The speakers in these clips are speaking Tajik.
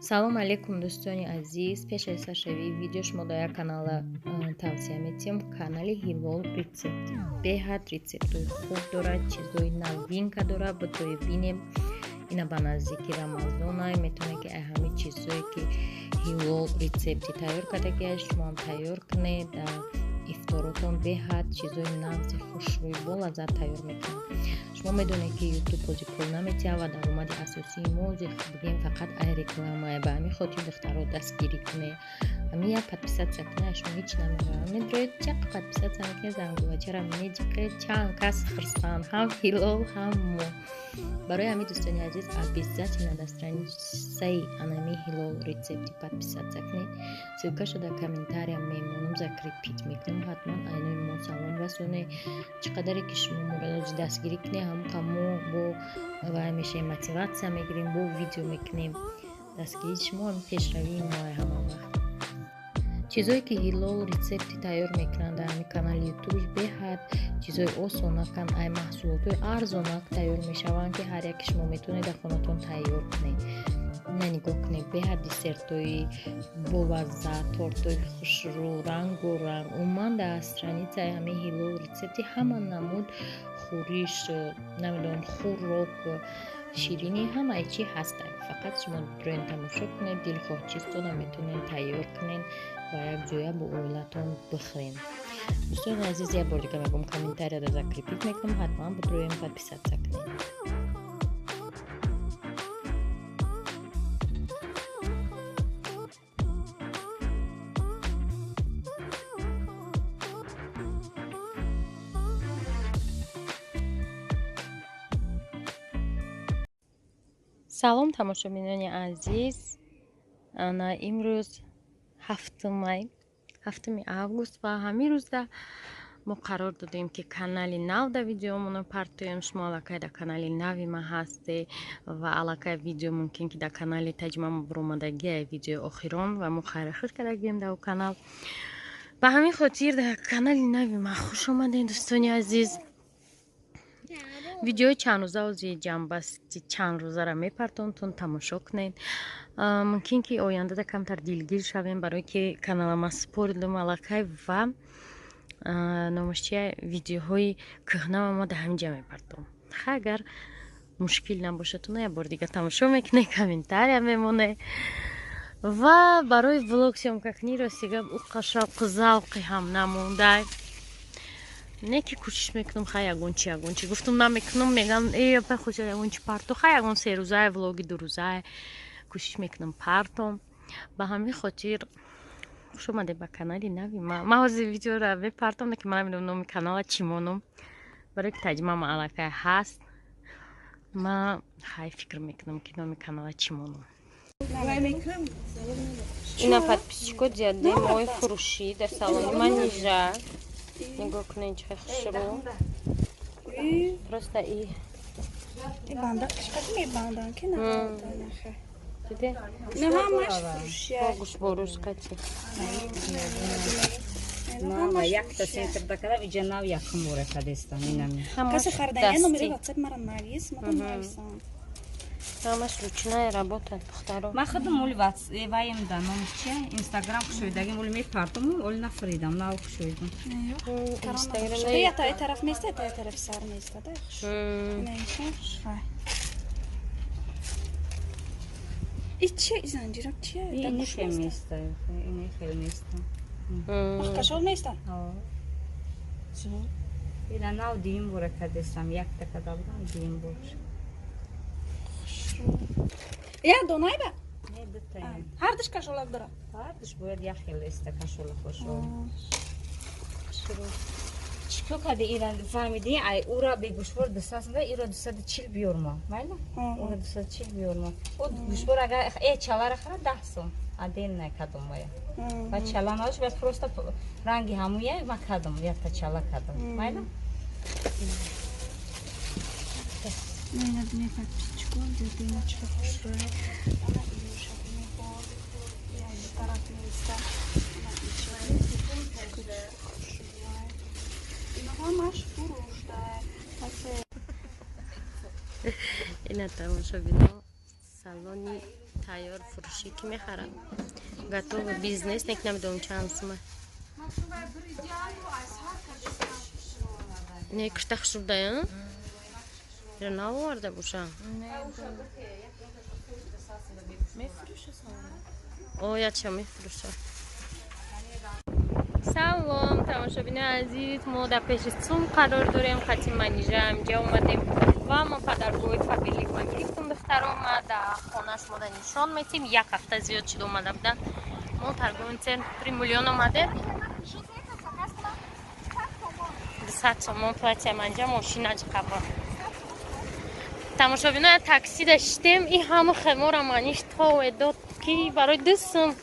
Салом алейкум, дӯстони азиз. Пеш аз саршавии видео шумо дар як канала тавсия метиҳам, канали Ҳилол Рецепт. Беҳад рецептҳои хуб дорад, чизҳои новинка дорад. Битои бинем, ина ба наздики Рамазонай, метавонед, ки ай ҳамин чизҳое, ки Ҳилол Рецепти тайёр кардагиаш, шумоам тайёр кунед. Дар ифторотон беҳад чизҳои нағзи, хушрӯй, бо лаззат тайёр мекунад. Шумо медонед, ки Ютуб бози пул наметиҳад ва даромади асосии мо бигем фақат ай рекламае. Ба ҳамин хотир, духтаро, дастгирӣ кунед. Ҳамин як подписаться кунед, шумо ҳеҷ намеравад. Медроед, чақ, подписаться мекунед, зангулачара меҷиқед, чанд кас хурсанд, ҳам Ҳилол, ҳам мо. Барои ҳамин, дӯстони азиз, обязательно дар страницаи анами Ҳилол Рецепти подписаться кунед. Ссылкаша дар комментария мемонам, закрепить мекунам. Ҳатман айнои мо салом расонед. Чӣ қадаре ки шумо моро дастгирӣ кунед, ҳамон мо бо вай мешавем, мотиватсия мегирем, бо видео мекунем. Дастгирии шумо пешравии мо ҳама вақт. Чизое ки Ҳилол Рецепти тайёр мекунанд дар ҳамин канали Ютубш, беҳад чизои осонаканд, ай маҳсулотҳои арзонак тайёр мешаванд, ки ҳар яке шумо метавонед дар хонатон тайёр кунед. Ина нигоҳ кунед, беҳад десертҳои болаззат, тортҳои хушрӯ, рангу ранг. Умуман, дар страницаи ҳамин Ҳилол Рецепти ҳама намуд хӯриш, намедонам, хӯрок, ширинӣ, ҳамаи чӣ ҳастанд. Фақат шумо дроен, тамошо кунед, дилхоҳ чизтона метавонед тайёр кунед ва якҷоя бо оилатон бихӯрем. Дӯстони азиз, як бор дига мегӯм, комментарияро закрепить мекунам, ҳатман бидроем, подписаться кунед. Салом, тамошобинони азиз. Ана имрӯз 7 май, 7 август, ва ҳамин рӯзда мо қарор додем, ки канали нав да видеомонро партоем. Шумо аллакай дар канали нави ма ҳасте ва аллакай видео мумкин, ки дар канали таҷмамо буромадагия, видеои охирон, ва мо хайрахуш кардагием дар канал. Ба ҳамин хотир дар канали нави ма хуш омадем, дӯстони азиз. Видеои чандрӯза, ози ҷамъбасти чанд рӯзара мепартонтон, тамошо кунед. Мумкин, ки ояндада камтар дилгир шавем, барое ки каналама споридум аллакай ва номашчия, видеоҳои кӯҳнама ма дар ҳамин ҷа мепартом. Ха, агар мушкил набошадтона, як бор дига тамошо мекунед, комментария мемонед. Ва барои влог съёмка кунӣ, рости гап, уқа шавқу завқи ҳам намондай. Не ки кӯшиш мекунам, хай, ягон чи, ягон чи гуфтум, намекунам, мегам: «Э, апай, хуш, ягон чи парту». Хай, ягон серӯзае влоги, дурӯзае кӯшиш мекунам партом. Ба ҳамин хотир хуш омадед ба канали нави ма. Ман ҳозир видеора мепартом, ки ман намедонам номи канала чӣ монам, барое ки таҷмама аллакай ҳаст. Ма хай фикр мекунам, ки номи канала чӣ монам. Ина, подписчико, диадемои фурӯшӣ дар салони Манижа. Нигоҳ кунед, чӣ хушрӯ, просто и Мебандам ки. Диде? На, ҳамаш фурӯшия. Гӯшворуш қати. Якта центр дакара иҷа нав якум бора кадестам инами. Касе харидани, номери ватсап мара навис, ман нависам. Ҳамаш ручная работа, духтаро. Ман худам оли ваем да, номиш чи, Инстаграм кушоидагим, оли мепартам, оли нафаридам, нав кушоидам. Я таи тараф места, таи тараф сар места, да. Хуш. И чи занҷира чи? Ини хел места, ини хел места. Кашол места? Ина нав дуюм бора кадестам, якта када будам, дуюм бор. Я донайба? Не, дута. Ҳардуш кашолак дора? Ҳардуш бояд як хел эста, кашола хошо. Чико кади ира, фаҳмидӣ? Ай ура бегӯшвор 200 сум, ира 240 биёрма. Майла? Ура 240 биёрма. О гӯшвор агар э чалара хара 10 сум. Отдельная кадом вая. Ва чала надошт, ба просто ранги ҳамуя ма кадом, якта чала кадом. Майла? Ина бинед, подписчико, дидина, чӣ хушрӯя. Ана илюша, бинед, бо я тараф места. Ана ича хушрӯя. Ина ҳамаш фурӯш да. Касе Ина, тамошобино, салони. Тайёр фурӯшӣ ки мехарад. Готовый бизнес, нек намедонам чанд сума. Не кишта хушрудая? Ира наоварда боша? О, яча мефурӯша. Салом, тамошобинои азиз, мо дар пеши ЦУМ қарор дорем, хати Манижа инҷа омадем ва мо падаргоҳи Фаберлик ма гирифтем духтаро, ма дар хона шумода нишон метем. Як ҳафта зиёд шуд омада будан. Мо торговый центр 3 миллион омадем. 200 сомон платья манҷа мошина чиқаба. Тамошобиноя такси даштем, и ҳама хемора маниш то дод ки барои 2 сум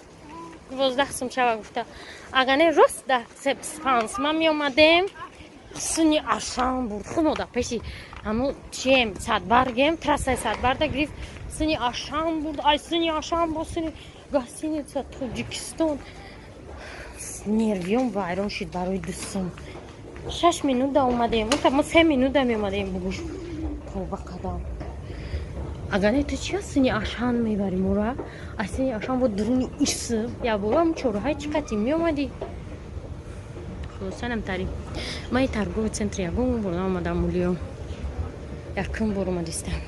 12 сум шава гуфта. Агар не рост да 5 сум меомадем, суни Ашан бурд. Хумо да пеши ҳаму чием Садбаргем, трассаи Садбарда гирифт, суни Ашан бурд, ай суни Ашан бо суни гостиница Тоҷикистон. Нервиём вайрон шуд барои 2 сум. 6 минута омадем, мо 3 минута меомадем бугуш. Тоба қадам. Агар не ту чи сини Ашан мебари мура? Аз сини Ашан бо дуруни ис, я борам чораҳай чӣ қати меомадӣ? Хулоса намтари. Ман и торговый центр ягон бор наомадам мулиё. Якум бор омадистам.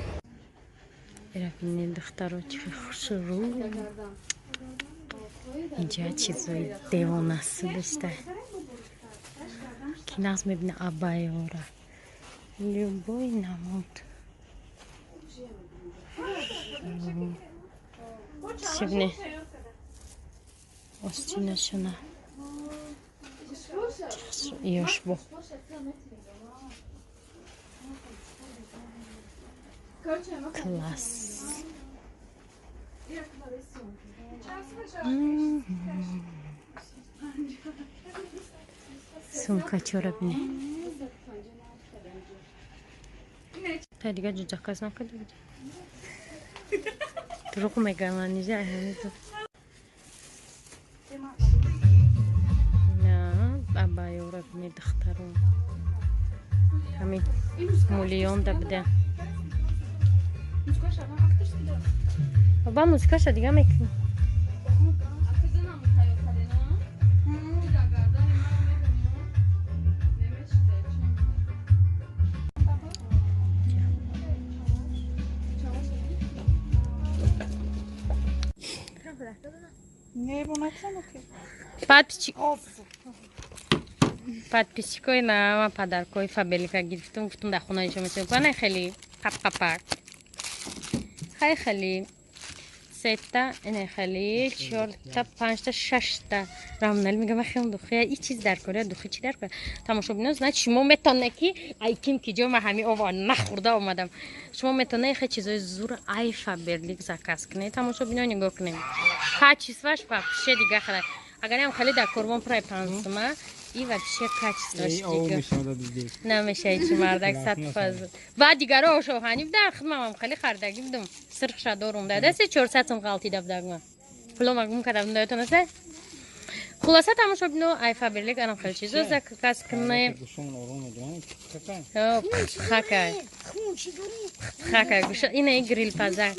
Ира бинед духтаро чӣ хушрӯ. Инҷа чизои девонасу дошта. Ки нағз мебина абайора. Любой намуд. Шибне. Остинашона. Ёшбо. Класс. Сумкачора бинед. Та дига ҷо заказ накарда будӣ? Дурӯғ мегӯям Манижа, ҳамин На, абайора бинед духтаро. Ҳамин мулионда буда. Ба музикаша дига мекунем. Подписчикои на подаркои Фаберлика гирифтум, гуфтум дар хона нишон метавонем. Кана хеле қапқапак. Хай хеле сета, ина хеле чорта, панҷта, шашта. Рамнал мегам хеле духия, и чиз дар кора, духи чи дар кора. Тамошобино, значит шумо метавонед ки ай ким ки ҷо ма ҳами ова нахӯрда омадам. Шумо метавонед хеле чизои зур ай Фаберлик заказ кунед. Тамошобино нигоҳ кунед. Качествоаш вообще дига хеле. Агар ҳам хеле дар корвон прай 5 сума, и вообще качествоаш дига. Намешавад чи мардак 100%. Баъд дигаро ошоҳанӣ будан, худмам хеле хардагӣ будам. Сирхша дорум. Дар дасти 400 сум ғалтида будагма. Пулома гум карда будам, ёдтон аст? Хулоса тамошобино, ай Фаберлик анам хеле чизо заказ кунед. Хакай. Хакай гӯша, ина грил паза.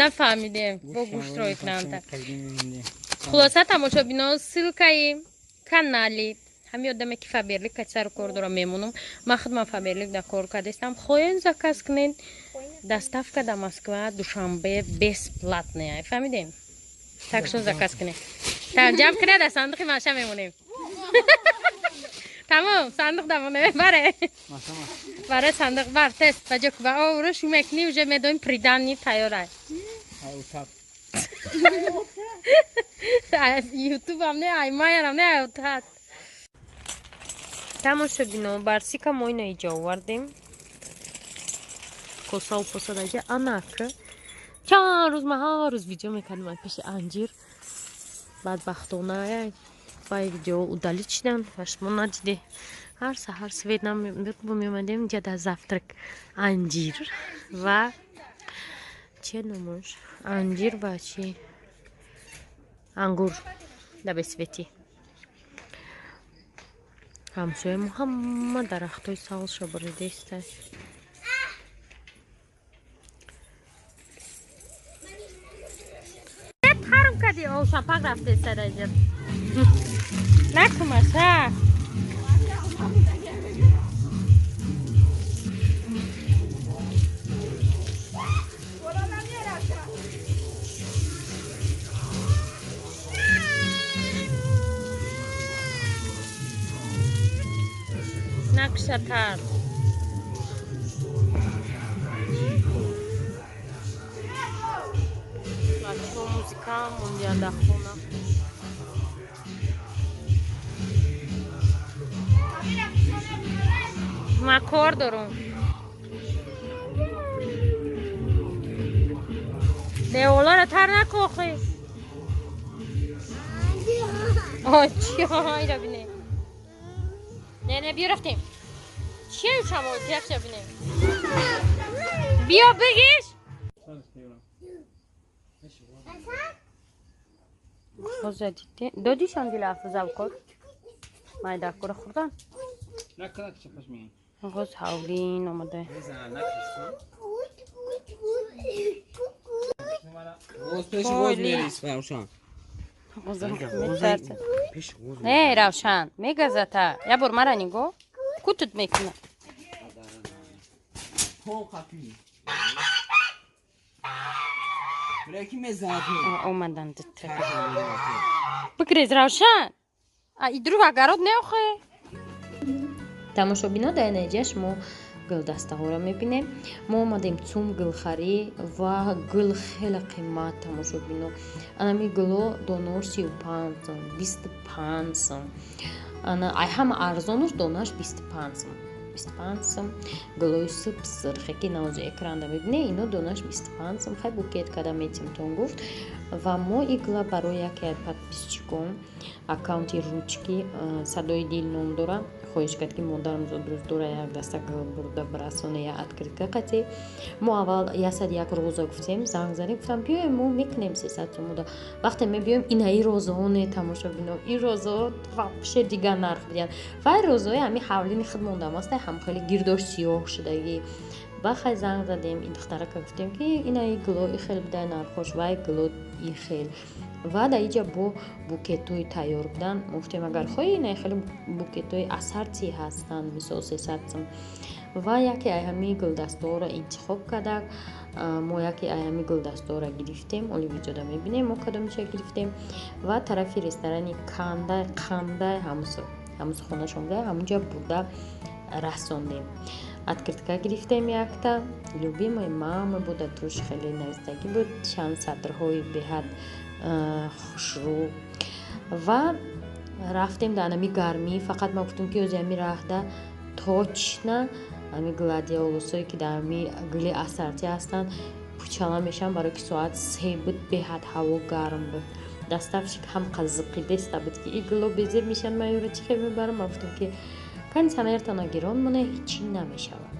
Нафаҳмидем, бо гӯшт рой кунанд. Хулоса тамошобино, ссылкаи канали ҳамин одаме ки Фаберлик кати сару кор дорам мемонам. Ман худман Фаберлик дар кор кардастам. Хоҳем заказ кунед. Доставка до Москва, Душанбе бесплатная. Фаҳмидем? Так что заказ кунед. Так, ҷамъ кунед, дар сандуқи маша мемонем. Тамом, сандуқ дамонем. Баре. Баре сандуқ бар тест ба ҷо ба овру шу мекунӣ, уже медонем придани тайёр аст. Ютубам не, ай маярам не, ай утат. Тамошобино, барсика мо ино иҷо овардем. Косау поса даҷа анак. Чанд рӯз ман ҳар рӯз видео мекардам аз пеши анҷир. Бадбахтона вай видео удалить шидан ва шумо надиде. Ҳар саҳар свет намебуд, меомадем инҷа дар завтрак анҷир ва че номаш? Анҷир ва чи? Ангур дар бесветӣ. Ҳамсоямо ҳама дарахтҳои сабзша буридааст. Шапак рафте садаҷа. Накумаша. Накшатар. Бачаҳо музика мондиян дар хона. Ман кор дорам. Деволаро тар накохӣ. Чиҳо ира бинем. Не, не, биё рафтем. Чие шамол тиякша бинем. Биё бигиш. Хоза дидӣ? Додишон дила афзал кор. Майдакура хӯрдан? Ғоз ҳавлин омада. Не, Равшан, мегазата. Я бор мара нигоҳ. Кутут мекунад. Омадан бигрез, Равшан. Идру агарот неохе. Тамошобино, дар наҷа шумо гулдастаҳоро мебинем. Мо омадем цум гулхарӣ ва гул хеле қимат, тамошобино. Анами гуло донор 35 сом, 25 сом. Ана ай ҳама арзонуш донаш 25 сом. 25 сом. Гулои суб сирхе ки навози экранда мебине, ино донаш 25 сом. Хай букет када метимтон гуфт. Ва мо игла барои яке аз подписчикон аккаунти ручки садои дил ном дора. Хоҳиш кард ки модарам зодрӯз дора, як даста гул бурда барасоне, я открытка қатӣ. Мо аввал 101 роза гуфтем, занг задем, гуфтам биёем, мо мекунем 300 сомода. Вақте мебиёем инаи розаҳо не, тамошобино, ин розаҳо вообще дигар нарх бидиҳанд. Вай розаҳои ҳами ҳавлини худ мондам аста, ҳам хеле гирдош сиёҳ шудагӣ. Ба хай занг задем, ин духтарака гуфтем ки инаи гуло и хел бидай нархош, вай гуло и хел. Ва дар иҷа бо букетҳои тайёр будан. Мо гуфтем агар хоҳӣ инаи хеле букетҳои асарти ҳастанд, мисол 300 сом. Ва яке ай ҳами гулдастаҳоро интихоб кардак. Мо яке ай ҳами гулдастаҳоро гирифтем, оли видеода мебинем мо кадомиша гирифтем. Ва тарафи ресторани Кандай, Қандай ҳамус хонашон буда, ҳамунҷа бурда расондем. Открытка гирифтем якта, любимой мамы буда, туш хеле навистагӣ буд, чанд сатрҳои беҳад хушрӯ. Ва рафтем дар ами гармӣ. Фақат ма гуфтем ки ози ами раҳда точно ами гладиолусое ки дар ами гули асартӣ ҳастанд пучала мешаванд, барои ки соат 3 буд, беҳад ҳаво гарм буд. Доставщик ҳам қазиқидеста буд ки и гуло безеб мешаванд, ман ёро чӣ хел мебарам. Ма гуфтем ки кондитсионертона гирон моне, ҳичи намешавад.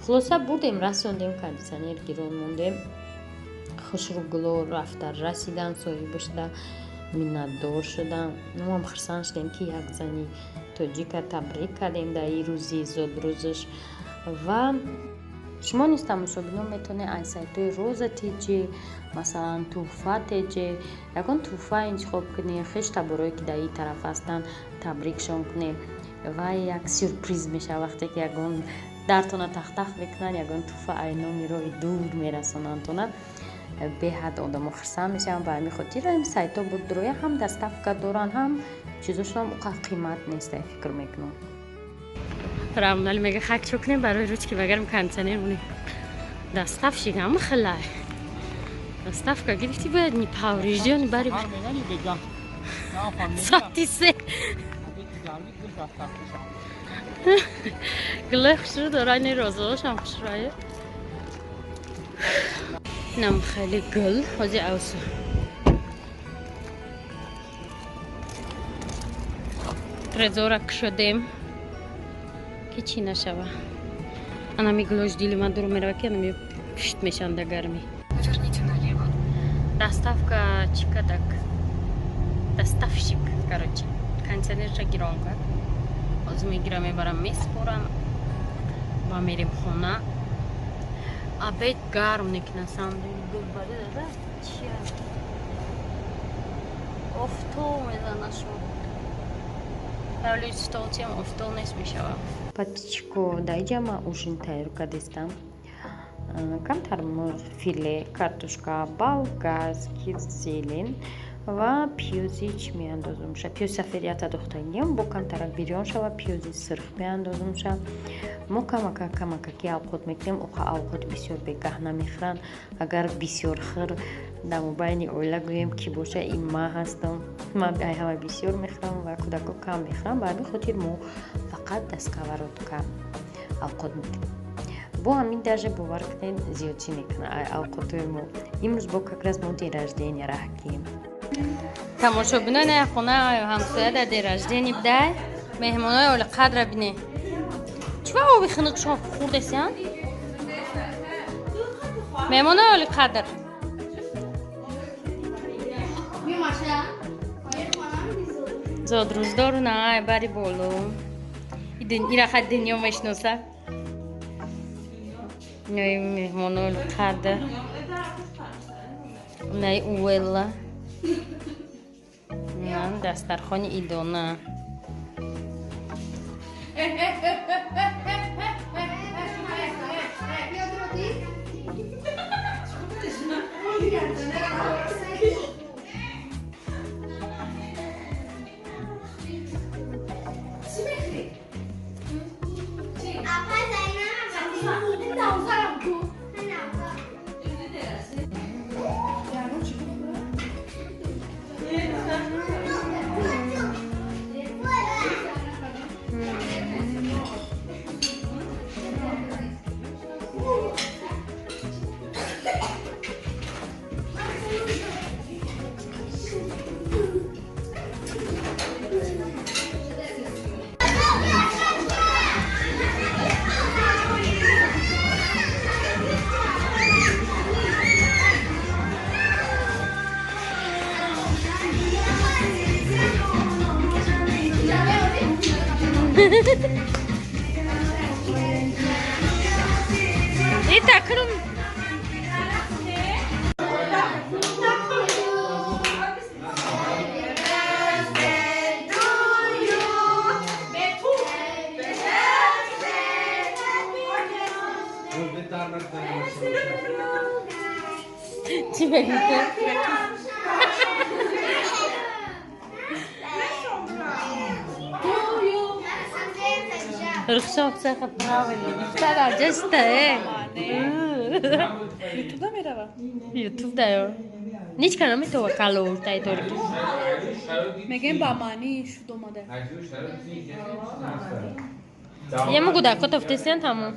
Хулоса бурдем, расондем, кондитсионер гирон мондем. Хушрӯ гуло рафта расидан, соҳиба шуда, миннатдор шудам. Моам хурсанд шудем ки як зани тоҷика табрик кардем дар ин рӯзи зодрӯзаш. Ва шумо низ, тамошобино, метавонед аз сайтҳои Роза Тиҷи, масалан Туҳфа Теҷи, ягон туҳфа интихоб кунед, хеш таборое ки дар ин тараф ҳастанд табрикшон кунед. Ва як сюрприз мешавад вақте ки ягон дартона тахтах мекунанд, ягон туҳфа ай номи роҳи дур мерасонандтона. Беҳад одамо хурсанд мешаванд. Ба ҳамин хотир ҳам сайтҳо буд, ҳам доставка доранд, ҳам чизошон уқа қимат нест, фикр мекунам. Рамнали мега хак чо кунем барои ручки, вагарм кондитсионер монем. Доставщик ҳам хилай. Доставка гирифти, бояд не повреждённый бари. Соати 3. Гулои хушрӯ дора, ини розаҳошам хушрӯя. Инам хеле гул, ҳози авсу. Трезора кушодем ки чӣ нашава. Анами гулош дили ман дур мерава ки анами пушт мешаванд дар гармӣ. Доставка чӣ кадак? Доставщик, короче. Кондитсионерша гирон кард. Ҳозир мегирам, мебарам, меспорам ва мерем хона. Обед гарм некунад, самом деле. Гулбари дада чия? Офтоб мезана шумо. Равли стол тем офтоб нест мешава. Подписчико, дар инҷа ман ужин тайёр кардистам. Камтар филе, картошка, болгарский зелень ва пиёзи чӣ меандозумша. Пиёзи сафед ята дохтагиам, бо камтарак бирён шава, пиёзи сирх меандозумша. Мо камака камакаки авқот мекунем, оқа авқоти бисёр бегаҳ намехӯранд. Агар бисёр хӯр дар мобайни оила гӯем ки боша, ин ман ҳастам. Ман ай ҳама бисёр мехӯрам ва кӯдако кам мехӯрам. Ба ҳамин хотир мо фақат дар сковородка авқот мекунем. Бо ҳамин даже бовар кунед зиёдчӣ мекунад ай авқотҳои мо. Имрӯз бо как раз мо день рождения раҳкем. Тамошобинони хона ҳамсоя дар день рождения будай, меҳмонои олиқадра бинед. Чӣ оби хунук шумо хӯрдесиян? Меҳмонои олиқадр. Зодрӯздору на ай бари боло. Ира хай дунё мешиноса. Инои меҳмонои олиқадр. Наи уэлла. Дастархони идона. 이따 그럼 집에 있대. Рухшо всеха правильно. Стара джеста е. Ютуб да мерава? Ютуб да ё. Ничка наметова кало тай торки. Мегем ба маъни шуд омада. Ему куда котов тесен таму.